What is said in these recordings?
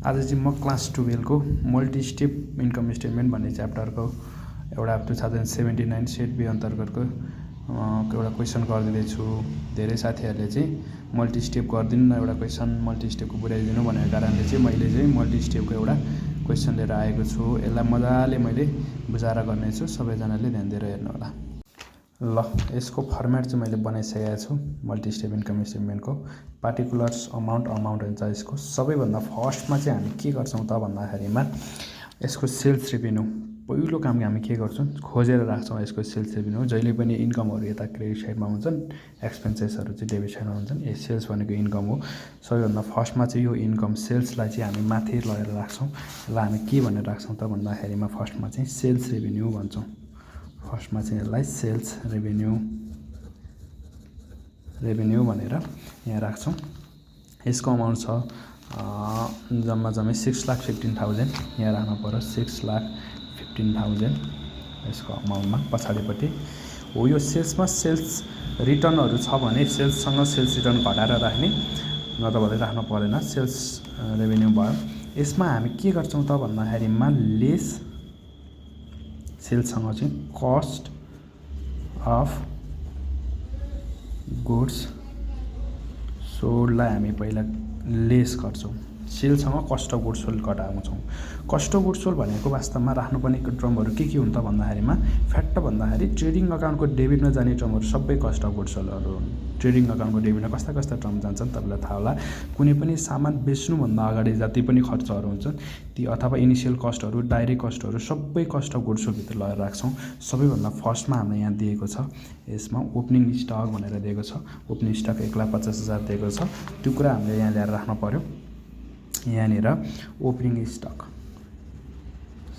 आज चाहिँ म क्लास 12 को मल्टी स्टेप इन्कम स्टेटमेन्ट भन्ने च्याप्टरको एउटा 2079 सेट बी अन्तर्गतको एउटा क्वेसन गरिदिँदैछु। धेरै साथीहरूले चाहिँ मल्टी स्टेप गरिदिनु न एउटा क्वेसन मल्टी स्टेपको बुझाइदिनु भनेको कारणले चाहिँ मैले चाहिँ मल्टी स्टेपको एउटा क्वेसन लिएर आएको छु। यसलाई मजाले मैले बुझाएर गर्नेछु, सबैजनाले ध्यान दिएर हेर्नु होला। ल यसको फर्मेट चाहिँ मैले बनाइसकेको छु। मल्टी स्टेप इन्कम स्टेटमेन्टको पार्टिकुलर्स अमाउन्ट हुन्छ यसको। सबैभन्दा फर्स्टमा चाहिँ हामी के गर्छौँ त भन्दाखेरिमा यसको सेल्स रेभेन्यू पहिलो काम हामी के गर्छौँ, खोजेर राख्छौँ यसको सेल्स रेभेन्यू। जहिले पनि इन्कमहरू यता क्रेडिट साइडमा हुन्छन्, एक्सपेन्सेसहरू चाहिँ डेबिट साइडमा हुन्छन्। ए सेल्स भनेको इन्कम हो। सबैभन्दा फर्स्टमा चाहिँ यो इन्कम सेल्सलाई चाहिँ हामी माथि लगेर राख्छौँ। यसलाई हामी के भनेर राख्छौँ त भन्दाखेरिमा फर्स्टमा चाहिँ सेल्स रेभेन्यू भन्छौँ। फर्स्टमा चाहिँ यसलाई सेल्स रेभेन्यू भनेर यहाँ राख्छौँ। यसको अमाउन्ट छ जम्मै 6,15,000 यहाँ राख्नु पर्यो। 6,15,000 यसको अमाउन्टमा पछाडिपट्टि हो। यो सेल्समा सेल्स रिटर्नहरू छ भने सेल्ससँग सेल्स रिटर्न घटाएर राख्ने, नत्र राख्नु परेन। सेल्स रेभेन्यू भयो। यसमा हामी के गर्छौँ त भन्दाखेरिमा लेस सेल्ससँग चाहिँ कस्ट अफ गुड्स सोल्डलाई हामी पहिला लेस गर्छौँ। सेल्ससँग कस्ट अफ गुड्स सोल्ड घटाउँछौँ। कस्ट अफ गुड्स सोल्ड भनेको वास्तवमा राख्नुपर्ने टर्महरू के हुन् त भन्दाखेरिमा फ्याक्ट भन्दाखेरि ट्रेडिङ अकाउन्टको डेबिटमा जाने टर्महरू सबै कस्ट अफ गुड्स सोल्डहरू हुन्। ट्रेडिङ अकाउन्टको डेबिटमा कस्ता कस्ता टर्म जान्छन् तपाईँलाई थाहा होला। कुनै पनि सामान बेच्नुभन्दा अगाडि जति पनि खर्चहरू हुन्छन् ती अथवा इनिसियल कस्टहरू, डाइरेक्ट कस्टहरू सबै कस्ट अफ गुड्स सोल्डभित्र लगेर राख्छौँ। सबैभन्दा फर्स्टमा हामीलाई यहाँ दिएको छ, यसमा ओपनिङ स्टक भनेर दिएको छ। ओपनिङ स्टक 1,50,000 दिएको छ। त्यो कुरा हामीले यहाँ ल्याएर राख्नु पर्यो। यहाँनिर ओपनिङ स्टक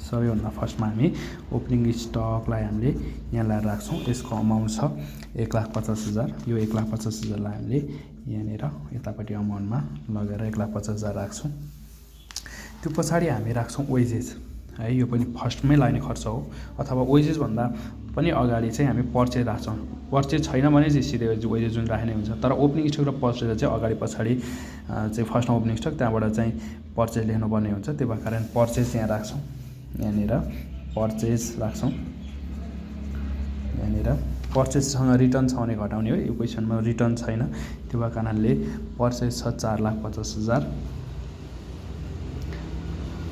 सबैभन्दा फर्स्टमा हामी ओपनिङ स्टकलाई हामीले यहाँ ल्याएर राख्छौँ। यसको अमाउन्ट छ 1,50,000। यो 1,50,000लाई हामीले यहाँनिर यतापट्टि अमाउन्टमा लगेर 1,50,000 राख्छौँ। त्यो पछाडि हामी राख्छौँ वेजेस है। यो पनि फर्स्टमै लाग्ने खर्च हो। अथवा वेजेस भन्दा पनि अगाडि चाहिँ हामी पर्चेज राख्छौँ। पर्चेज छैन भने चाहिँ सिधै वेजेस जुन राख्ने हुन्छ। तर ओपनिङ स्टक र पर्चेज चाहिँ अगाडि पछाडि चाहिँ फर्स्टमा ओपनिङ स्टक, त्यहाँबाट चाहिँ पर्चेज लेख्नुपर्ने हुन्छ। त्यो भएको कारण पर्चेज यहाँ राख्छौँ। यहाँनिर पर्चेज राख्छौँ। यहाँनिर पर्चेजसँग रिटर्न छ भने घटाउने हो। यो क्वेसनमा रिटर्न छैन, त्यो भएको कारणले पर्चेज छ 4,50,000।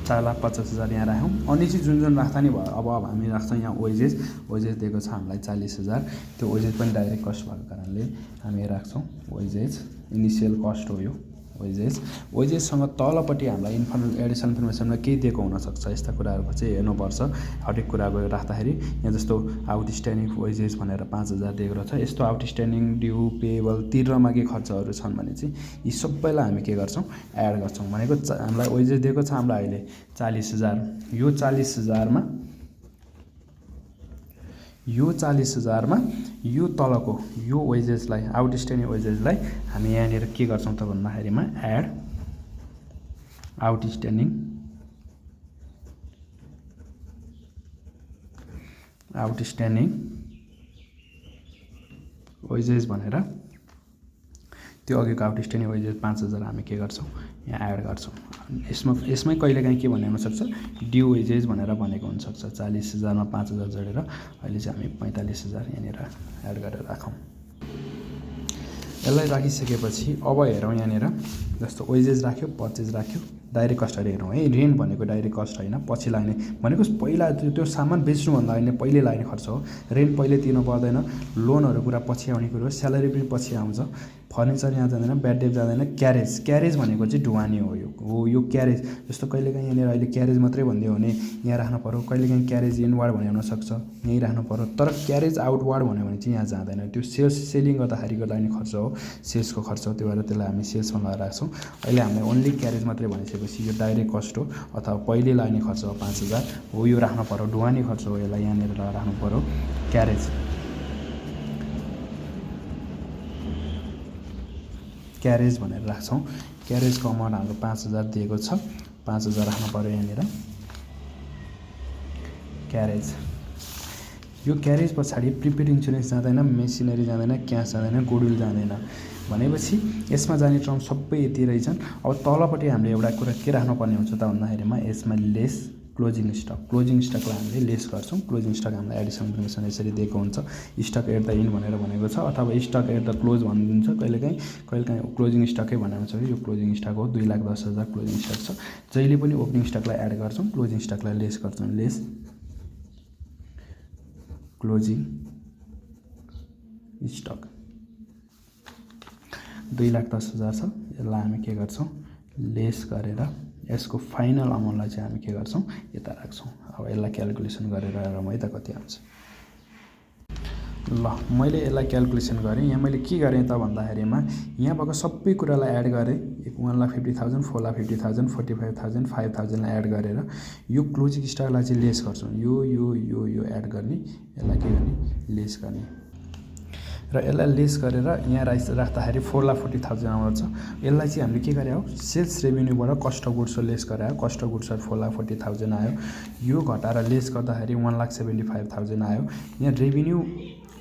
4,50,000 यहाँ राख्यौँ। अनि चाहिँ जुन राख्दा नि भयो। अब हामी राख्छौँ यहाँ वेजेस दिएको छ हामीलाई 40,000। त्यो वेजेस पनि डाइरेक्ट कस्ट भएको कारणले हामी राख्छौँ। वेजेस इनिसियल कस्ट हो यो वेजेससँग तलपट्टि हामीलाई एडिसनल इन्फर्मेसनमा केही दिएको हुनसक्छ। यस्ता कुराहरूको चाहिँ हेर्नुपर्छ हरेक कुराको राख्दाखेरि। यहाँ जस्तो आउटस्ट्यान्डिङ वेजेस भनेर 5,000 दिएको रहेछ। यस्तो आउटस्ट्यान्डिङ, ड्यू, पेएबल, तिर्नमा के खर्चहरू छन् भने चाहिँ यी सबैलाई हामी के गर्छौँ, एड गर्छौँ। भनेको हामीलाई वेजेस दिएको छ हामीलाई अहिले 40,000। यो 40,000मा यो तलको यो वेजेसलाई, आउटस्ट्यान्डिङ वेजेसलाई हामी यहाँनिर के गर्छौँ त भन्दाखेरिमा एड आउटस्ट्यान्डिङ वेजेस भनेर त्यो अघिको आउटस्ट्यान्डिङ वेजेस 5,000 हामी के गर्छौँ यहाँ एड गर्छौँ। यसमै कहिलेकाहीँ के भन्ने हुनसक्छ, ड्यू वेजेस भनेर भनेको हुनसक्छ। 40,000मा 5,000 जोडेर अहिले चाहिँ हामी 45,000 यहाँनिर एड गरेर राखौँ। यसलाई राखिसकेपछि अब हेरौँ यहाँनिर जस्तो वेजेस राख्यो, पर्चेज राख्यो, डाइरेक्ट कस्टहरू हेरौँ है। रेन्ट भनेको डाइरेक्ट कस्ट होइन, पछि लाग्ने भनेको पहिला त्यो सामान बेच्नुभन्दा अहिले पहिले लाग्ने खर्च हो। रेन्ट पहिले तिर्नु पर्दैन। लोनहरू कुरा पछि आउने कुरो हो। स्यालेरी पनि पछि आउँछ। फर्निचर यहाँ जाँदैन, ब्याड डेट जाँदैन। क्यारेज भनेको चाहिँ ढुवानी हो। यो क्यारेज जस्तो कहिलेकाहीँ यहाँनिर अहिले क्यारेज मात्रै भनिदियो भने यहाँ राख्नु पर्यो। कहिलेकाहीँ क्यारेज इनवार्ड भन्ने हुनसक्छ, यहीँ राख्नु पर्यो। तर क्यारेज आउटवार्ड भन्यो भने चाहिँ यहाँ जाँदैन। त्यो सेलिङ गर्दाखेरिको लाग्ने खर्च हो, सेल्सको खर्च हो। त्यो भएर त्यसलाई हामी सेल्समा लगाएर राख्छौँ। अहिले हामीले ओन्ली क्यारेज मात्रै भनिसकेपछि यो डाइरेक्ट कस्ट हो अथवा पहिले लाग्ने खर्च हो 5,000 हो। यो राख्नु पर्यो, ढुवानी खर्च हो। यसलाई यहाँनिर लगाएर राख्नु पर्यो क्यारेज भनेर राख्छौँ। क्यारेजको अमाउन्ट हाम्रो 5,000 दिएको छ। 5,000 राख्नु पर्यो यहाँनिर क्यारेज। यो क्यारेज पछाडि प्रिपेड इन्सुरेन्स जाँदैन, मेसिनरी जाँदैन, क्यास जाँदैन, गुडविल जाँदैन। भनेपछि यसमा जाने टर्म सबै यति रहेछन्। अब तलपट्टि हामीले एउटा कुरा के राख्नुपर्ने हुन्छ त भन्दाखेरिमा यसमा लेस क्लोजिङ स्टकलाई हामीले लेस गर्छौँ। क्लोजिङ स्टक हामीलाई एडिसन इन्फर्मेसन यसरी दिएको हुन्छ, स्टक एट द इन भनेर भनेको छ, अथवा स्टक एट द क्लोज भनिदिन्छ। कहिलेकाहीँ क्लोजिङ स्टकै बनाएको छ कि यो क्लोजिङ स्टक हो, 2,10,000 क्लोजिङ स्टक छ। जहिले पनि ओपनिङ स्टकलाई एड गर्छौँ, क्लोजिङ स्टकलाई लेस गर्छौँ। लेस क्लोजिङ स्टक 2,10,000 छ, यसलाई हामी के गर्छौँ लेस गरेर यसको फाइनल अमाउन्टलाई चाहिँ हामी के गर्छौँ यता राख्छौँ। अब यसलाई क्यालकुलेसन गरेर हेरौँ है त कति आउँछ। ल मैले यसलाई क्यालकुलेसन गरेँ। यहाँ मैले के गरेँ त भन्दाखेरिमा यहाँ भएको सबै कुरालाई एड गरेँ। 1,50,000, 4,50,000, 45,000, 5,000लाई एड गरेर यो क्लोजिङ स्टकलाई चाहिँ लेस गर्छौँ। यो एड गर्ने, यसलाई के गर्ने लेस गर्ने र यसलाई लेस गरेर यहाँ राख्दाखेरि 4,40,000 आउँछ। यसलाई चाहिँ हामीले के गरे हो सेल्स रेभेन्यूबाट कस्ट अफ गुड्स लेस गरायो। कस्ट अफ गुड्स 4,40,000 आयो। यो घटाएर लेस गर्दाखेरि 1,75,000 आयो। यहाँ रेभेन्यू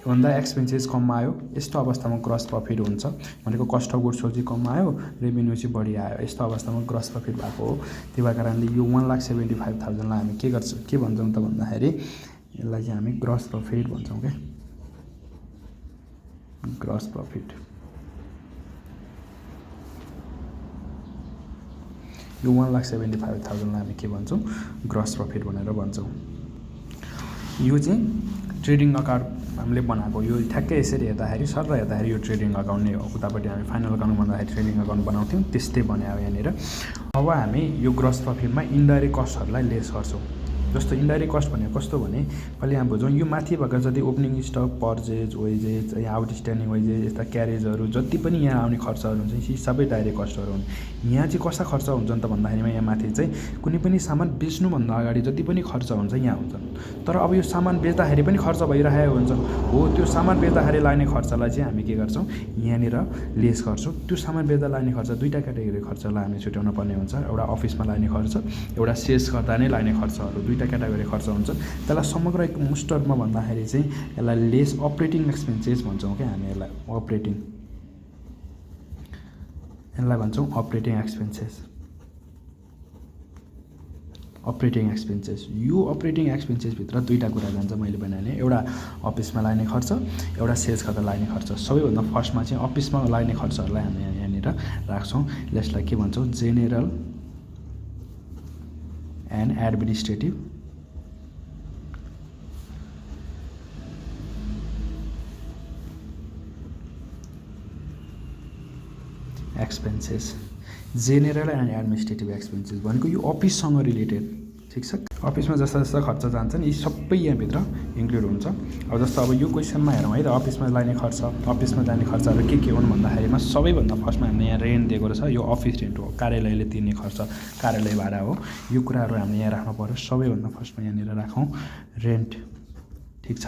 भन्दा एक्सपेन्सेस कम आयो। यस्तो अवस्थामा ग्रस प्रफिट हुन्छ भनेको कस्ट अफ गुड्स चाहिँ कम आयो, रेभेन्यू चाहिँ बढी आयो। यस्तो अवस्थामा ग्रस प्रफिट भएको हो। त्यही भएर कारणले यो 1,75,000लाई हामी के भन्छौँ त भन्दाखेरि यसलाई चाहिँ हामी ग्रस प्रफिट भन्छौँ क्या, ग्रस प्रफिट। यो 1,75,000लाई हामी के भन्छौँ ग्रस प्रफिट भनेर भन्छौँ। यो चाहिँ ट्रेडिङ अकाउन्ट हामीले बनाएको। यो ठ्याक्कै यसरी हेर्दाखेरि सर हेर्दाखेरि यो ट्रेडिङ अकाउन्ट नै हो। उतापट्टि हामी फाइनल अकाउन्ट भन्दाखेरि ट्रेडिङ अकाउन्ट बनाउँथ्यौँ, त्यस्तै बनायो यहाँनिर। अब हामी यो ग्रस प्रफिटमा इन्डाइरेक्ट कस्टहरूलाई लेस गर्छौँ। जस्तो इन्डाइरेक्ट कस्ट भनेको कस्तो भने अहिले यहाँ बुझौँ, यो माथि भएको जति opening stock, purchase, wages, outstanding wages, यस्ता क्यारेजहरू जति पनि यहाँ आउने खर्चहरू हुन्छ यी सबै डाइरेक्ट कस्टहरू हुन्। यहाँ चाहिँ कस्ता खर्च हुन्छन् त भन्दाखेरिमा यहाँ माथि चाहिँ कुनै पनि सामान बेच्नुभन्दा अगाडि जति पनि खर्च हुन्छ यहाँ हुन्छन्। तर अब यो सामान बेच्दाखेरि पनि खर्च भइरहेको हुन्छ हो, त्यो सामान बेच्दाखेरि लाग्ने खर्चलाई चाहिँ हामी के गर्छौँ यहाँनिर लेस गर्छौँ। त्यो सामान बेच्दा लाग्ने खर्च दुईवटा क्याटेगोरी खर्चलाई हामी छुट्याउन पर्ने हुन्छ। एउटा अफिसमा लाग्ने खर्च, एउटा सेल्स गर्दा नै लाग्ने खर्चहरू, दुईवटा क्याटेगोरी खर्च हुन्छ। त्यसलाई समग्र एक मुस्टरमा भन्दाखेरि चाहिँ यसलाई लेस अपरेटिङ एक्सपेन्सेस भन्छौँ क्या हामी। यसलाई भन्छौँ अपरेटिङ एक्सपेन्सेस। अपरेटिङ एक्सपेन्सेस, यो अपरेटिङ एक्सपेन्सेसभित्र दुईवटा कुरा जान्छ मैले भने। एउटा अफिसमा लाग्ने खर्च, एउटा सेल्स गर्दा लाग्ने खर्च। सबैभन्दा फर्स्टमा चाहिँ अफिसमा लाग्ने खर्चहरूलाई हामी यहाँनिर राख्छौँ। यसलाई के भन्छौँ general and administrative expenses. General and administrative expenses भनेको यो अफिससँग रिलेटेड, ठिक छ। अफिसमा जस्ता जस्ता खर्च जान्छन् यी सबै यहाँभित्र इन्क्लुड हुन्छ। अब जस्तो अब यो क्वेसनमा हेरौँ है त, अफिसमा लाग्ने खर्च, अफिसमा जाने खर्चहरू के हुन् भन्दाखेरिमा सबैभन्दा फर्स्टमा हामीले यहाँ रेन्ट दिएको रहेछ। यो अफिस रेन्ट हो, कार्यालयले तिर्ने खर्च, कार्यालय भाडा हो। यो कुराहरू हामीले यहाँ राख्नु पर्यो। सबैभन्दा फर्स्टमा यहाँनिर राखौँ रेन्ट, ठिक छ।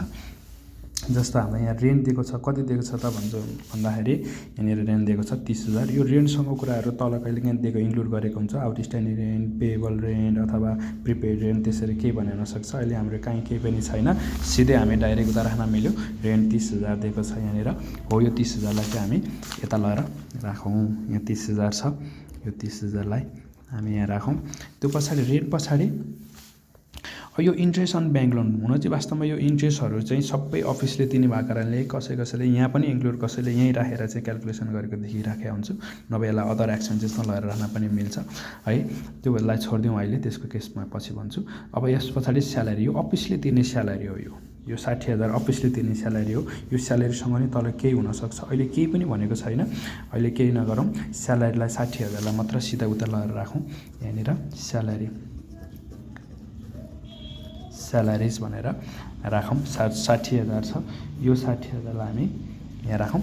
जस्तो हामीलाई यहाँ रेन्ट दिएको छ, कति दिएको छ त भन्दाखेरि यहाँनिर रेन्ट दिएको छ 30,000। यो रेन्टसँग कुराहरू तल कहिले काहीँ दिएको इन्क्लुड गरेको हुन्छ। आउटस्ट्यान्डिङ रेन्ट, पेएबल रेन्ट अथवा प्रिपेड रेन्ट त्यसरी केही बनाउन सक्छ। अहिले हाम्रो कहीँ केही पनि छैन, सिधै हामी डाइरेक्ट उता राख्न मिल्यो। रेन्ट 30,000 दिएको छ यहाँनिर हो। यो 30,000लाई चाहिँ हामी यता लगेर राखौँ। यहाँ 30,000 छ, यो 30,000लाई हामी यहाँ राखौँ। त्यो पछाडि रेन्ट पछाडि यो इन्ट्रेस्ट अन ब्याङ्क लोन हुन चाहिँ वास्तवमा यो इन्ट्रेस्टहरू चाहिँ सबै अफिसले तिर्ने भएको कारणले कसैले यहाँ पनि इन्क्लुड, कसैले यहीँ राखेर चाहिँ क्यालकुलेसन गरेको देखिराखेको हुन्छु। नभए यसलाई अदर एक्सपेन्सेसमा लगेर राख्न पनि मिल्छ है। त्यो बेलालाई छोडिदिउँ अहिले, त्यसको केसमा पछि भन्छु। अब यस पछाडि स्यालेरी, यो अफिसले तिर्ने स्यालेरी हो। यो 60,000 अफिसले तिर्ने स्यालेरी हो। यो स्यालेरीसँग नि तल केही हुनसक्छ। अहिले केही पनि भनेको छैन, अहिले केही नगरौँ। स्यालेरीलाई 60,000लाई मात्र सिधा उता लगेर राखौँ। यहाँनिर स्यालेरिज भनेर राखौँ। 60,000 छ, यो 60,000लाई हामी यहाँ राखौँ।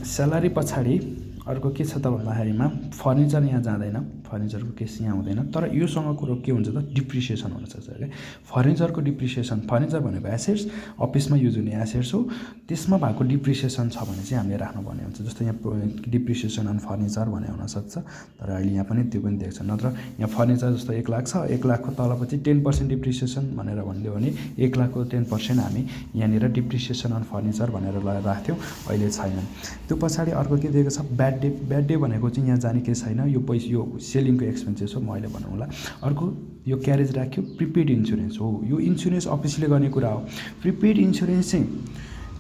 स्यालेरी पछाडि अर्को के छ त भन्दाखेरिमा फर्निचर यहाँ जाँदैन, फर्निचरको केस यहाँ हुँदैन। तर योसँग कुरो के हुन्छ त डिप्रिसिएसन हुनसक्छ क्या। फर्निचरको डिप्रिसिएसन, फर्निचर भनेको एसेट्स, अफिसमा युज हुने एसेट्स हो, त्यसमा भएको डिप्रिसिएसन छ भने चाहिँ हामीले राख्नुपर्ने हुन्छ। जस्तो यहाँ डिप्रिसिएसन अन फर्निचर भने हुनसक्छ, तर अहिले यहाँ पनि त्यो पनि दिएको छ। नत्र यहाँ फर्निचर जस्तो 1 लाख छ, 1 लाखको तलपछि 10% डिप्रिसिएसन भनेर भनिदियो भने 1 लाखको 10% हामी यहाँनिर डिप्रिसिएसन अन फर्निचर भनेर राख्थ्यौँ, अहिले छैन। त्यो पछाडि अर्को के दिएको छ ब्याड डेट। ब्याड डेट भनेको चाहिँ यहाँ जाने के छैन, यो पैसा यो सेलिङको एक्सपेन्सेस हो, म अहिले भनौँला। अर्को यो क्यारेज राख्यो, प्रिपेड इन्सुरेन्स हो, यो इन्सुरेन्स अफिसले गर्ने कुरा हो। प्रिपेड इन्सुरेन्स चाहिँ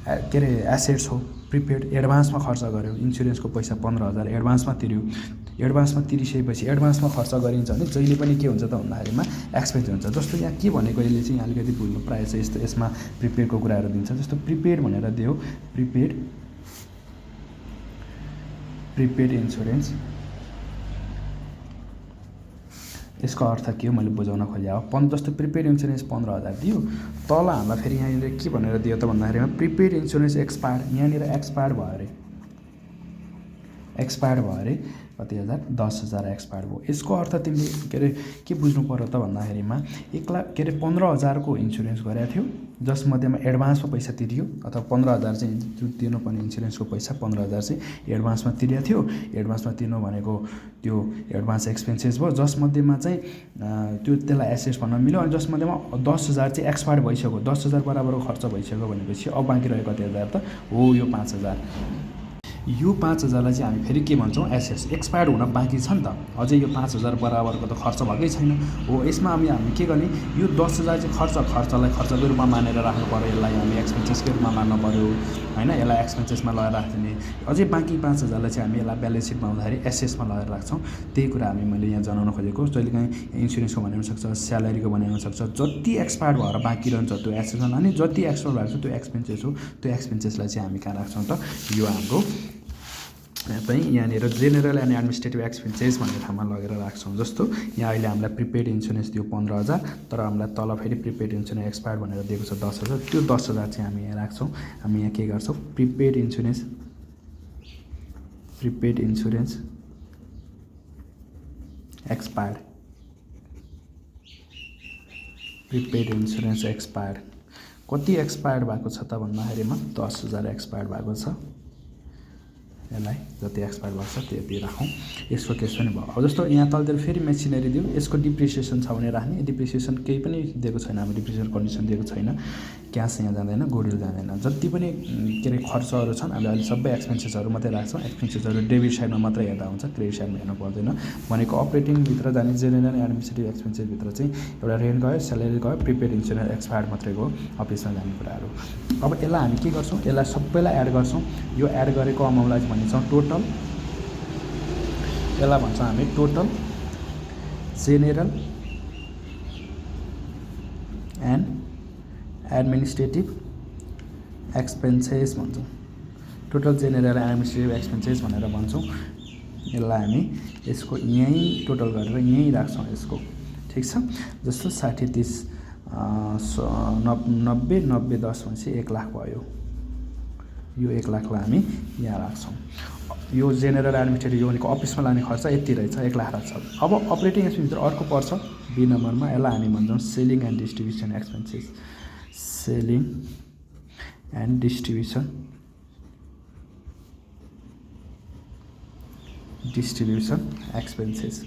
के अरे एसेट्स हो, प्रिपेड एडभान्समा खर्च गर्यो, इन्सुरेन्सको पैसा 15,000 एडभान्समा तिर्यो, एडभान्समा तिरिसकेपछि एडभान्समा खर्च गरिन्छ भने जहिले पनि के हुन्छ त भन्दाखेरिमा एक्सपेन्स हुन्छ। जस्तो यहाँ के भनेको यसले चाहिँ अलिकति भुल्नु प्रायः चाहिँ यस्तो यसमा प्रिपेडको कुराहरू दिन्छ। जस्तो प्रिपेड भनेर दियो, प्रिपेड इन्सुरेन्स, यसको अर्थ के हो मैले बुझाउन खोजेँ हो। जस्तो प्रिपेड इन्सुरेन्स 15,000 दियो, तल हामीलाई फेरि यहाँनिर के भनेर दियो त भन्दाखेरिमा प्रिपेड इन्सुरेन्स एक्सपायर्ड, यहाँनिर एक्सपायर्ड भयो अरे, कति हजार 10,000 एक्सपायर्ड भयो। यसको अर्थ तिमीले के अरे के बुझ्नु पर्यो त भन्दाखेरिमा 1 लाख के अरे 15,000 को इन्सुरेन्स गरेको थियो, जसमध्येमा एडभान्समा पैसा तिरियो, अथवा 15,000 चाहिँ तिर्नुपर्ने इन्सुरेन्सको पैसा 15,000 चाहिँ एडभान्समा तिरेको थियो। एडभान्समा तिर्नु भनेको त्यो एडभान्स एक्सपेन्सेस भयो, जसमध्येमा चाहिँ त्यसलाई एसेट्स भन्न मिल्यो। अनि जसमध्येमा 10,000 चाहिँ एक्सपायर्ड भइसक्यो, 10,000 बराबरको खर्च भइसक्यो भनेपछि अब बाँकी रहेको कति हजार त हो यो 5,000। यो 5,000लाई चाहिँ हामी फेरि के भन्छौँ एसेट्स, एक्सपायर्ड हुन बाँकी छ नि त, अझै यो 5,000 बराबरको त खर्च भएकै छैन हो। यसमा हामी के गर्ने, यो 10,000 चाहिँ खर्चलाई खर्चको रूपमा मानेर राख्नु पऱ्यो, यसलाई हामी एक्सपेन्सेसकै रूपमा मान्नु पऱ्यो होइन, यसलाई एक्सपेन्सेसमा लगाएर राख्दिने। अझै बाँकी 5,000लाई चाहिँ हामी यसलाई ब्यालेन्स सिटमा आउँदाखेरि एसेट्समा लगाएर राख्छौँ। त्यही कुरा मैले यहाँ जनाउन खोजेको। जहिलेकाहीँ इन्सुरेन्सको भने हुनसक्छ, स्यालेरीको भने हुनसक्छ, जति एक्सपायर्ड भएर बाँकी रहन्छ त्यो एसेट्समा लाने, जति एक्सपायर्ड भएको छ त्यो एक्सपेन्सेस हो, त्यो एक्सपेन्सेसलाई चाहिँ हामी कहाँ राख्छौँ त यो हाम्रो चाहिँ यहाँनिर जेनरल एन्ड एडमिनिस्ट्रेटिभ एक्सपेन्सेस भन्ने ठाउँमा लगेर राख्छौँ। जस्तो यहाँ अहिले हामीलाई प्रिपेड इन्सुरेन्स दियो 15,000, तर हामीलाई तल फेरि प्रिपेड इन्सुरेन्स एक्सपायर्ड भनेर दिएको छ 10,000, त्यो 10,000 चाहिँ हामी यहाँ राख्छौँ। हामी यहाँ के गर्छौँ, prepaid insurance expired, prepaid insurance expired कति एक्सपायर्ड भएको छ त भन्दाखेरिमा 10,000 एक्सपायर्ड भएको छ। यसलाई जति एक्सपायर भएको छ त्यति राखौँ। यसको केस पनि भयो। अब जस्तो यहाँ तलतिर फेरि मेसिनरी दियो, यसको डिप्रिसिएसन छ भने राख्ने, डिप्रिसिएसन केही पनि दिएको छैन, हाम्रो डिप्रिसिएसन कन्डिसन दिएको छैन, क्यास यहाँ जाँदैन, गुडविल जाँदैन, जति पनि के अरे खर्चहरू छन् हामीले अहिले सबै एक्सपेन्सेसहरू मात्रै राख्छौँ। एक्सपेन्सेसहरू डेबिट साइडमा मात्रै हेर्दा हुन्छ, क्रेडिट साइडमा हेर्नु पर्दैन। भनेको अपरेटिङभित्र जाने जेनरल एडमिनिस्ट्रेटिभ एक्सपेन्सेसभित्र चाहिँ एउटा रेन्ट गयो, स्यालेरी गयो, प्रिपेड इन्सुरेन्स एक्सपायर्ड मात्रै गयो, अफिसमा जाने कुराहरू। अब यसलाई हामी के गर्छौँ, यसलाई सबैलाई एड गर्छौँ। यो एड गरेको अमाउन्टलाई भन्छौँ टोटल, यसलाई भन्छौँ हामी total general and administrative expenses भन्छौँ। Total general and administrative expenses भनेर भन्छौँ। यसलाई हामी यसको यहीँ टोटल गरेर यहीँ राख्छौँ यसको, ठिक छ। जस्तो 60, 30, 90, 90, 10 भनेपछि 1 लाख भयो। यो 1 लाखलाई हामी यहाँ राख्छौँ। यो जेनरल एडमिनिस्ट्रेटिभ यो भनेको अफिसमा लाने खर्च यति रहेछ, 1 लाख राख्छ। अब अपरेटिङ एक्सपेन्सभित्र अर्को पर्छ बी नम्बरमा, यसलाई हामी भन्छौँ selling and distribution expenses, selling and distribution expenses.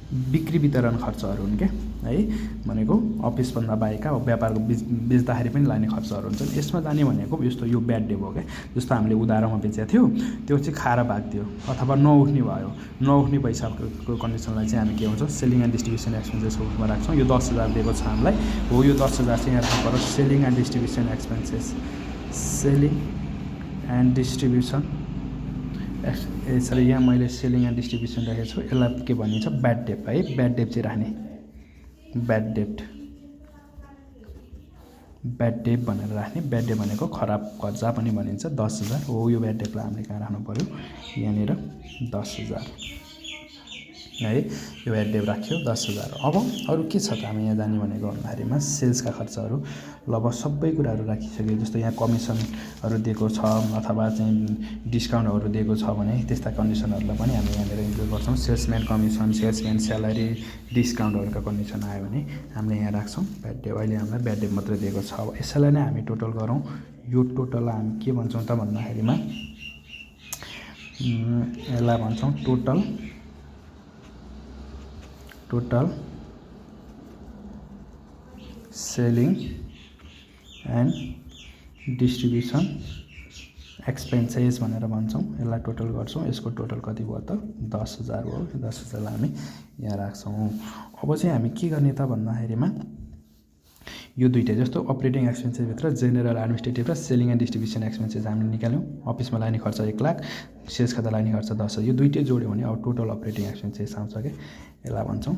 बिक्री वितरण खर्चहरू हुन् क्या है, भनेको अफिसभन्दा बाहेकका व्यापारको बेच्दाखेरि पनि लाने खर्चहरू हुन्छन्। यसमा जाने भनेको यस्तो यो ब्याड डे भयो क्या, जस्तो हामीले उधारोमा बेचेको थियो त्यो चाहिँ खाएर भाग्थ्यो अथवा नउठ्ने भयो, नउठ्ने पैसाको कन्डिसनलाई चाहिँ हामी के भन्छौँ सेलिङ एन्ड डिस्ट्रिब्युसन एक्सपेन्सेसको रूपमा राख्छौँ। यो 10,000 दिएको छ हामीलाई हो, यो 10,000 चाहिँ यहाँ राख्नु पर्यो selling and distribution expenses, selling and distribution यसरी यहाँ मैले सेलिङ एन्ड डिस्ट्रिब्युसन राखेको छु। यसलाई के भनिन्छ ब्याड डेट है, ब्याड डेट चाहिँ राख्ने, ब्याड डेट भनेर राख्ने। ब्याड डेट भनेको खराब कर्जा पनि भनिन्छ, 10,000 हो। यो ब्याड डेटलाई हामीले कहाँ राख्नु पऱ्यो, यहाँनिर 10,000 है। यो एड डेभ राख्यो 10,000। अब अरू के छ त हामी यहाँ जाने भनेको भन्दाखेरिमा सेल्सका खर्चहरू लगभग सबै कुराहरू राखिसक्यो। जस्तो यहाँ कमिसनहरू दिएको छ अथवा चाहिँ डिस्काउन्टहरू दिएको छ भने त्यस्ता कन्डिसनहरूलाई पनि हामी यहाँनिर इन्क्लुड गर्छौँ। सेल्सम्यान कमिसन, सेल्सम्यान स्यालेरी, डिस्काउन्टहरूका कन्डिसन आयो भने हामीले यहाँ राख्छौँ। ब्याड डेभ अहिले हामीलाई ब्याड डेभ मात्रै दिएको छ। अब यसैलाई नै हामी टोटल गरौँ। यो टोटललाई हामी के भन्छौँ त भन्दाखेरिमा यसलाई भन्छौँ total selling and distribution expenses भनेर भन्छौँ। यसलाई टोटल गर्छौँ। यसको टोटल कति भयो त 10,000 हो। 10,000लाई हामी यहाँ राख्छौँ। अब चाहिँ हामी के गर्ने त भन्दाखेरिमा यो दुईटै जस्तो अपरेटिङ एक्सपेन्सेसभित्र जेनरल एडमिनिस्ट्रेटिभ र सेलिङ एन्ड डिस्ट्रिब्युसन एक्सपेन्सेस हामीले निकाल्यौँ। अफिसमा लाग्ने खर्च 1 लाख, सेल्स खाता लाग्ने खर्च 10,000। यो दुईटै जोड्यो भने अब टोटल अपरेटिङ एक्सपेन्सेस आउँछ क्या। यसलाई भन्छौँ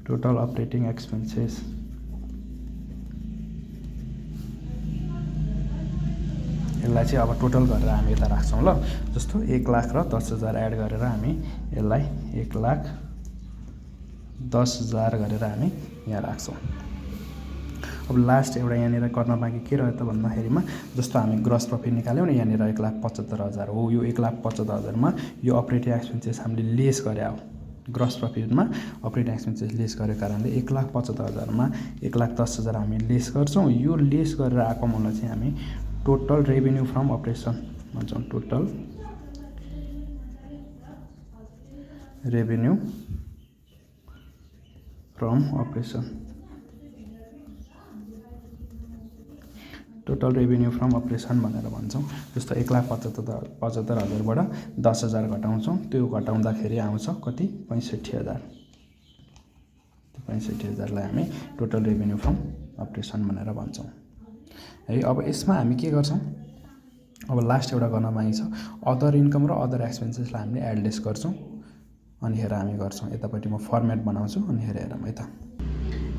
टोटल अपरेटिङ एक्सपेन्सेस। यसलाई चाहिँ अब टोटल गरेर हामी यता राख्छौँ ल। जस्तो 1 लाख र 10,000 एड गरेर हामी यसलाई 1,10,000 गरेर हामी यहाँ राख्छौँ। अब लास्ट एउटा यहाँनिर गर्न बाँकी के रह्यो त भन्दाखेरिमा जस्तो हामी ग्रस प्रफिट निकाल्यौँ नि यहाँनिर 1,75,000 हो। यो 1,75,000मा यो अपरेटिङ एक्सपेन्सेस हामीले लेस गरे हो। ग्रस प्रफिटमा अपरेटिङ एक्सपेन्सेस लेस गरेको कारणले 1,75,000मा 1,10,000 हामी लेस गर्छौँ। यो लेस गरेर आएको अमाउन्टलाई चाहिँ हामी टोटल रेभेन्यू फ्रम अपरेसन भन्छौँ। Total revenue from operation. Total revenue from operation भनेर भन्छौँ। जस्तो 1,75,000बाट 10,000 घटाउँछौँ। त्यो घटाउँदाखेरि आउँछ कति 65,000। 65,000लाई हामी टोटल रेभेन्यू फ्रम अपरेसन भनेर भन्छौँ है। अब यसमा हामी के गर्छौँ अब लास्ट एउटा गर्न बाँकी छ। अदर इन्कम र अदर एक्सपेन्सेसलाई हामीले एडलेस गर्छौँ। अनि हेर हामी गर्छौँ। यतापट्टि म फर्मेट बनाउँछु अनि हेरौँ यता।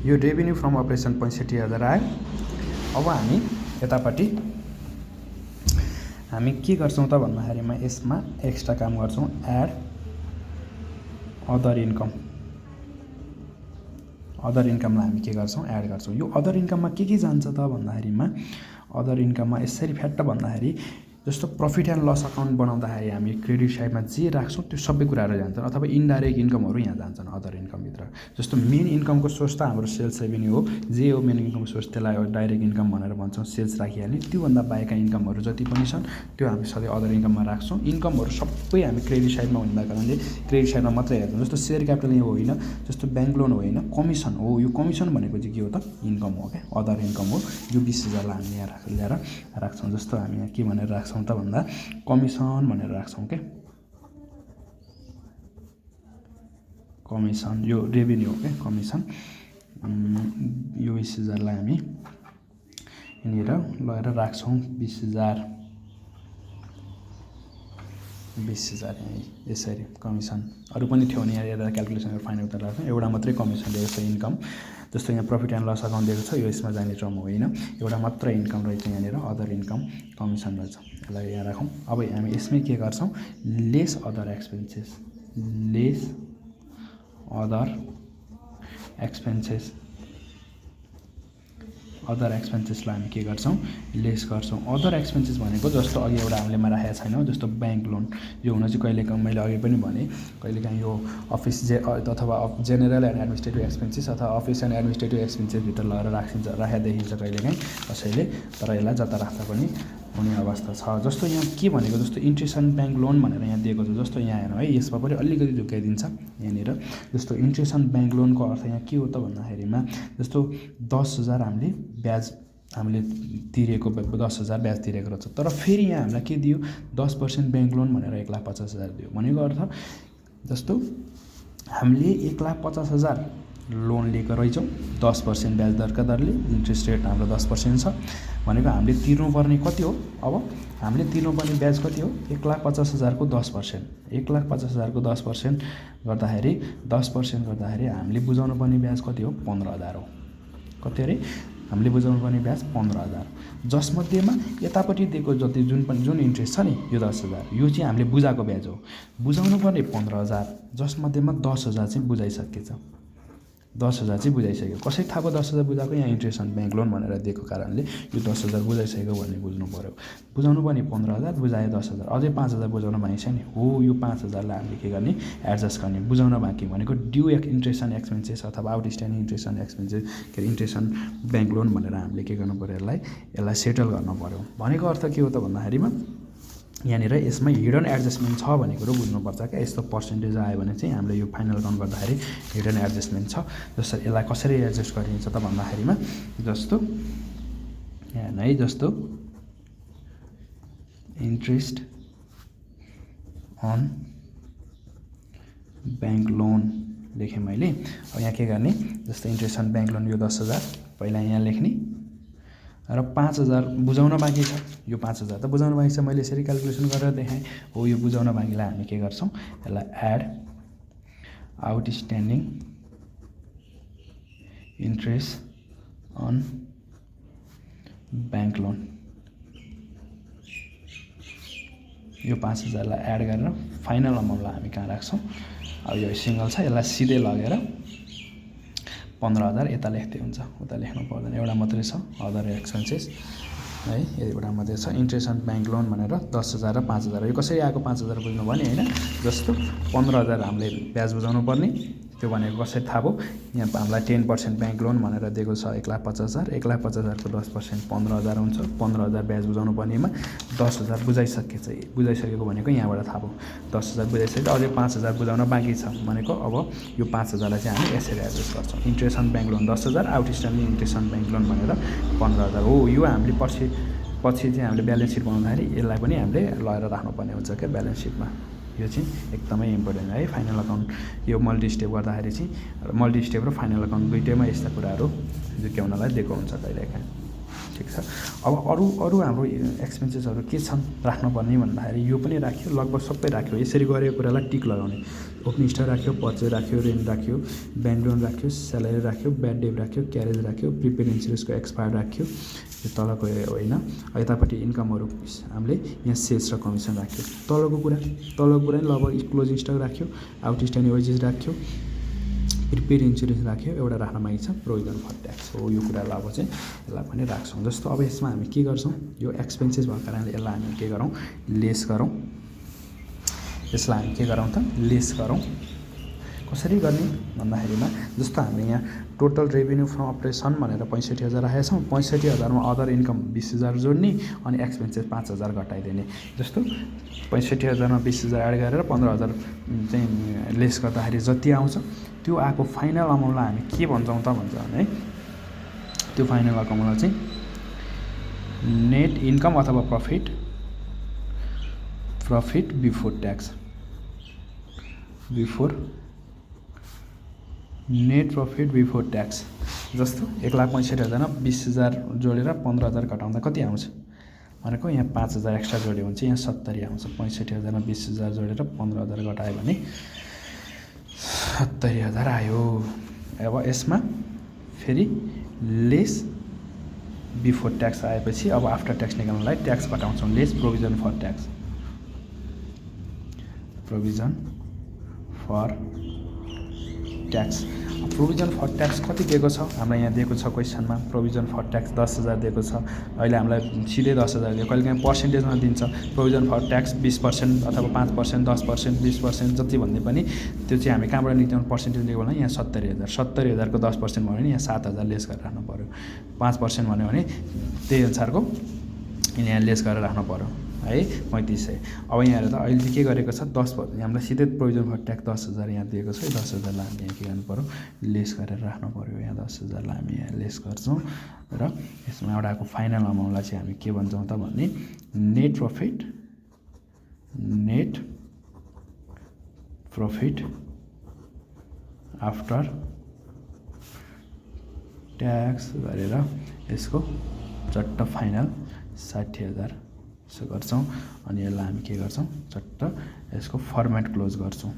यो रेभेन्यू फ्रम अपरेसन 65,000 आयो। अब हामी यतापट्टि हामी के गर्छौँ त भन्दाखेरिमा यसमा एक्स्ट्रा काम गर्छौँ। Add other income. अदर इन्कमलाई हामी के गर्छौँ एड गर्छौँ। यो अदर इन्कममा के जान्छ त भन्दाखेरिमा अदर इन्कममा यसरी फ्याट्ट भन्दाखेरि जस्तो प्रफिट एन्ड लस अकाउन्ट बनाउँदाखेरि हामी क्रेडिट साइडमा जे राख्छौँ त्यो सबै कुराहरू जान्छन् अथवा इन्डाइरेक्ट इन्कमहरू यहाँ जान्छन् अदर इन्कमभित्र। जस्तो मेन इन्कमको सोर्स त हाम्रो सेल्स रेभेन्यू हो। जे हो मेन इन्कमको सोर्स त्यसलाई डाइरेक्ट इन्कम भनेर भन्छौँ। सेल्स राखिहाल्ने। त्योभन्दा बाहेकका इन्कमहरू जति पनि छन् त्यो हामी सधैँ अदर इन्कममा राख्छौँ। इन्कमहरू सबै हामी क्रेडिट साइडमा हुने भएको कारणले क्रेडिट साइडमा मात्रै हेर्छौँ। जस्तो सेयर क्यापिटल यहाँ होइन, जस्तो ब्याङ्क लोन होइन, कमिसन हो। यो कमिसन भनेको चाहिँ के हो त इन्कम हो क्या, अदर इन्कम हो। यो 20,000लाई हामी यहाँ ल्याएर राख्छौँ। जस्तो हामी यहाँ के भनेर राख्छौँ त भन्दा कमिसन भनेर राख्छौँ क्या। कमिसन यो रेभेन्यू हो क्या कमिसन। यो 20,000लाई हामी यहाँनिर लगेर राख्छौँ। 20,000 यहीँ यसरी कमिसन। अरू पनि थियो भने यहाँ क्यालकुलेसन गरेर फाइनल उत्तर राख्छौँ। एउटा मात्रै कमिसन दिएको छ इन्कम। जस्तो यहाँ प्रफिट एन्ड लस अकाउन्ट दिएको छ यो यसमा जाने टर्म होइन। एउटा मात्र इन्कम रहेछ यहाँनिर अदर इन्कम कमिसन रहेछ। यसलाई यहाँ राखौँ। अब हामी यसमै के गर्छौँ less other expenses. Less other expenses. Other एक्सपेन्सेसलाई हामी के गर्छौँ लेस गर्छौँ। अदर एक्सपेन्सेस भनेको जस्तो अघि एउटा हामीलेमा राखेको छैनौँ जस्तो ब्याङ्क लोन। यो हुन चाहिँ कहिलेकाहीँ मैले अघि पनि भने कहिलेकाहीँ यो अफिस अथवा जेनरल एन्ड एडमिनिस्ट्रेटिभ एक्सपेन्सेस अथवा अफिस एन्ड एडमिनिस्ट्रेटिभ एक्सपेन्सेसभित्र लगेर राखेको देखिन्छ कहिलेकाहीँ कसैले। तर यसलाई जता राख्दा पनि हुने अवस्था छ। जस्तो यहाँ के भनेको जस्तो इन्ट्रेस्ट एन्ड ब्याङ्क लोन भनेर यहाँ दिएको छ। जस्तो यहाँ हेर्नु है यसमा पनि अलिकति झुक्काइदिन्छ यहाँनिर। जस्तो इन्ट्रेस्ट एन्ड ब्याङ्क लोनको अर्थ यहाँ के हो त भन्दाखेरिमा जस्तो 10,000 हामीले तिरेको 10,000 ब्याज तिरेको रहेछ। तर फेरि यहाँ हामीलाई के दियो 10% ब्याङ्क लोन भनेर 1,50,000 दियो। भनेको अर्थ जस्तो हामीले 1,50,000 लोन लिएको रहेछौँ 10% ब्याज दरले। इन्ट्रेस्ट रेट हाम्रो 10% छ भनेको हामीले तिर्नुपर्ने कति हो। अब हामीले तिर्नुपर्ने ब्याज कति हो 1,50,000को 10%। 1,50,000को 10% गर्दाखेरि 10% गर्दाखेरि हामीले बुझाउनु पर्ने ब्याज कति हो 15,000 हो। कति अरे हामीले बुझाउनु पर्ने ब्याज 15,000, जसमध्येमा यतापट्टि दिएको जति जुन इन्ट्रेस्ट छ नि यो 10,000, यो चाहिँ हामीले बुझाएको ब्याज हो। बुझाउनु पर्ने 15,000, जसमध्येमा 10,000 चाहिँ बुझाइसकेछ। 10,000 चाहिँ बुझाइसक्यो। कसरी थाहा भयो 10,000 बुझाएको? यहाँ इन्ट्रेस्ट अन ब्याङ्क लोन भनेर दिएको कारणले यो 10,000 बुझाइसक्यो भन्ने बुझ्नु पऱ्यो। बुझाउनु पर्ने 15,000, बुझायो 10,000, अझै 5,000 बुझाउन बाँकी छ नि। हो, यो 5,000लाई हामीले के गर्ने? एडजस्ट गर्ने। बुझाउन बाँकी भनेको ड्यू इन्ट्रेस्ट अन एक्सपेन्सेस अथवा आउटस्ट्यान्डिङ इन्ट्रेस्ट अन एक्सपेन्सेस, के अरे इन्ट्रेस्ट अन ब्याङ्क लोन भनेर हामीले के गर्नु पऱ्यो? यसलाई सेटल गर्नु पऱ्यो। भनेको अर्थ के हो त भन्दाखेरिमा यहाँनिर यसमा हिडन एडजस्टमेन्ट छ भन्ने कुरो बुझ्नुपर्छ क्या। यस्तो पर्सेन्टेज आयो भने चाहिँ हामीले यो फाइनल काउन्ट गर्दाखेरि हिडन एडजस्टमेन्ट छ। जसरी यसलाई कसरी एडजस्ट गरिन्छ त भन्दाखेरिमा जस्तो इन्ट्रेस्ट अन ब्याङ्क लोन लेखेँ मैले। अब यहाँ के गर्ने? जस्तो इन्ट्रेस्ट अन ब्याङ्क लोन यो 10,000 पहिला यहाँ लेख्ने र 5,000 बुझाउन बाँकी छ। यो 5,000 त बुझाउन बाँकी छ, मैले यसरी क्यालकुलेसन गरेर देखाएँ। हो, यो बुझाउन बाँकीलाई हामी के गर्छौँ? यसलाई add outstanding interest on bank loan, यो 5,000लाई एड गरेर फाइनल अमाउन्टलाई हामी कहाँ राख्छौँ? अब यो सिङ्गल छ, यसलाई सिधै लगेर 15,000 यता लेख्दै हुन्छ, उता लेख्नु पर्दैन। एउटा मात्रै छ अदर एक्सपेन्सेस है, एउटा मात्रै छ इन्ट्रेस्ट अन ब्याङ्क लोन भनेर 10,000 र 5,000। यो कसरी आएको 5,000 बुझ्नु भने होइन, जस्तो 15,000 हामीले ब्याज बुझाउनु पर्ने, त्यो भनेको कसरी थाहा भयो? यहाँ हामीलाई 10% ब्याङ्क लोन भनेर दिएको छ 1,50,000, 1,50,000को 10% 15,000 हुन्छ। 15,000 ब्याज बुझाउनु पर्नेमा 10,000 बुझाइसकेको भनेको यहाँबाट थाहा भयो। 10,000 बुझाइसकेको, अझै 5,000 बुझाउन बाँकी छ भनेको अब यो 5,000लाई चाहिँ हामी यसरी एडजस्ट गर्छौँ। Interest on bank loan 10,000, outstanding interest on bank loan भनेर 15,000 हो। यो हामीले पछि चाहिँ हामीले ब्यालेन्स सिट बनाउँदाखेरि यसलाई पनि हामीले लगेर राख्नुपर्ने हुन्छ क्या ब्यालेन्स सिटमा। यो चाहिँ एकदमै इम्पोर्टेन्ट है। फाइनल अकाउन्ट यो मल्टी स्टेप गर्दाखेरि चाहिँ मल्टी स्टेप र फाइनल अकाउन्ट दुइटैमा यस्ता कुराहरू झुक्याउनलाई दिएको हुन्छ कहिलेकाहीँ। ठिक छ। अब अरू हाम्रो एक्सपेन्सेसहरू के छन् राख्नुपर्ने भन्दाखेरि यो पनि राख्यो, लगभग सबै राख्यो। यसरी गरेको कुरालाई टिक लगाउने। ओपनिङ स्टक राख्यो, पर्चेज राख्यो, रेन्ट राख्यो, ब्याङ्क लोन राख्यो, स्यालेरी राख्यो, ब्याड डेट राख्यो, क्यारेज राख्यो, प्रिपेड इन्सुरेन्सको एक्सपायर राख्यो, यो तलको होइन। यतापट्टि इन्कमहरू हामीले यहाँ सेल्स र कमिसन राख्यो। तलको कुरा नि लगभग क्लोजिङ स्टक राख्यो, आउटस्ट्यान्डिङ वेजेस राख्यो, प्रिपेड इन्सुरेन्स राख्यो, एउटा राख्न बाँकी छ प्रोभिजन फर ट्याक्स हो। यो कुरालाई अब चाहिँ यसलाई पनि राख्छौँ। जस्तो अब यसमा हामी के गर्छौँ? यो एक्सपेन्सेस भएको कारणले यसलाई हामी के गरौँ? लेस गरौँ। यसलाई हामी के गरौँ त? लेस गरौँ। कसरी गर्ने भन्दाखेरिमा जस्तो हामीले यहाँ टोटल रेभेन्यू फ्रम अपरेसन भनेर 65,000 राखेका छौँ। 65,000मा अदर इन्कम 20,000 जोड्ने अनि एक्सपेन्सेस 5,000 घटाइदिने। जस्तो 65,000मा 20,000 एड गरेर 15,000 चाहिँ लेस गर्दाखेरि जति आउँछ त्यो आएको फाइनल अमाउन्टलाई हामी के भन्छौँ त भन्छ भने त्यो फाइनल अमाउन्टलाई चाहिँ नेट इन्कम अथवा profit before tax, net profit before tax. जस्तो 1,65,000मा 20,000 जोडेर 15,000 घटाउँदा कति आउँछ भनेको यहाँ 5,000 एक्स्ट्रा जोड्यो भने चाहिँ यहाँ 70 आउँछ। 65,000मा 20,000 जोडेर 15,000 घटायो भने 70,000 आयो। अब यसमा फेरि लेस बिफोर ट्याक्स आएपछि अब आफ्टर ट्याक्स निकाल्नलाई ट्याक्स घटाउँछौँ। Less provision for tax. Provision for tax कति दिएको छ? हामीलाई यहाँ दिएको छ क्वेसनमा प्रोभिजन फर ट्याक्स 10,000 दिएको छ। अहिले हामीलाई सिधै 10,000 दियो, कहिलेकाहीँ पर्सेन्टेजमा दिन्छ। प्रोभिजन फर ट्याक्स 20% अथवा 5%, 10%, 20% जति भन्ने पनि त्यो चाहिँ हामी कहाँबाट निकाल्नु? पर्सेन्टेज निकाल्नु भने यहाँ 70,000। 70,000को 10% भन्यो भने यहाँ 7,000 लेस गरेर राख्नु पऱ्यो। 5% भन्यो भने त्यही अनुसारको यहाँ लेस गरेर राख्नु पऱ्यो है 3500। अब यहाँ हेरेर त अहिले चाहिँ के गरेको छ? 10% हामीलाई सिधै प्रोभिजन फर ट्याक्स 10,000 यहाँ दिएको छ। 10,000लाई हामी यहाँ के गर्नु पऱ्यो? लेस गरेर राख्नु पऱ्यो। यहाँ 10,000लाई हामी यहाँ लेस गर्छौँ र यसमा एउटाको फाइनल अमाउन्टलाई चाहिँ हामी के भन्छौँ त भन्ने नेट प्रफिट आफ्टर ट्याक्स गरेर यसको चट्ट फाइनल 60,000 यसो गर्छौँ। अनि यसलाई हामी के गर्छौँ? चट्ट यसको फर्मेट क्लोज गर्छौँ।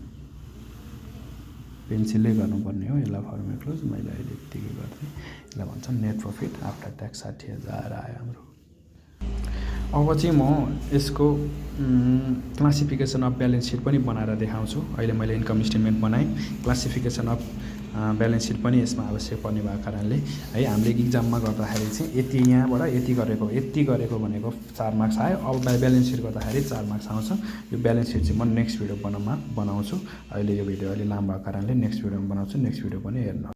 पेन्सिलले गर्नुपर्ने हो। यसलाई फर्मुला क्लोज मैले अहिले यत्तिकै गर्दै यसलाई भन्छ नेट प्रफिट आफ्टर ट्याक्स 60,000 आयो हाम्रो। अब चाहिँ म यसको क्लासिफिकेसन अफ ब्यालेन्स सिट पनि बनाएर देखाउँछु। अहिले मैले इन्कम स्टेटमेन्ट बनाएँ, क्लासिफिकेसन अफ ब्यालेन्स सिट पनि यसमा आवश्यक पर्ने भएको कारणले है हामीले इक्जाममा गर्दाखेरि चाहिँ यति यहाँबाट यति गरेको भनेको 4 मार्क्स आयो। अब ब्यालेन्स सिट गर्दाखेरि 4 मार्क्स आउँछ। यो ब्यालेन्स सिट चाहिँ म नेक्स्ट भिडियो बनाउँछु। अहिले यो भिडियो अलि लामो भएको कारणले नेक्स्ट भिडियोमा बनाउँछु। नेक्स्ट भिडियो पनि हेर्नु।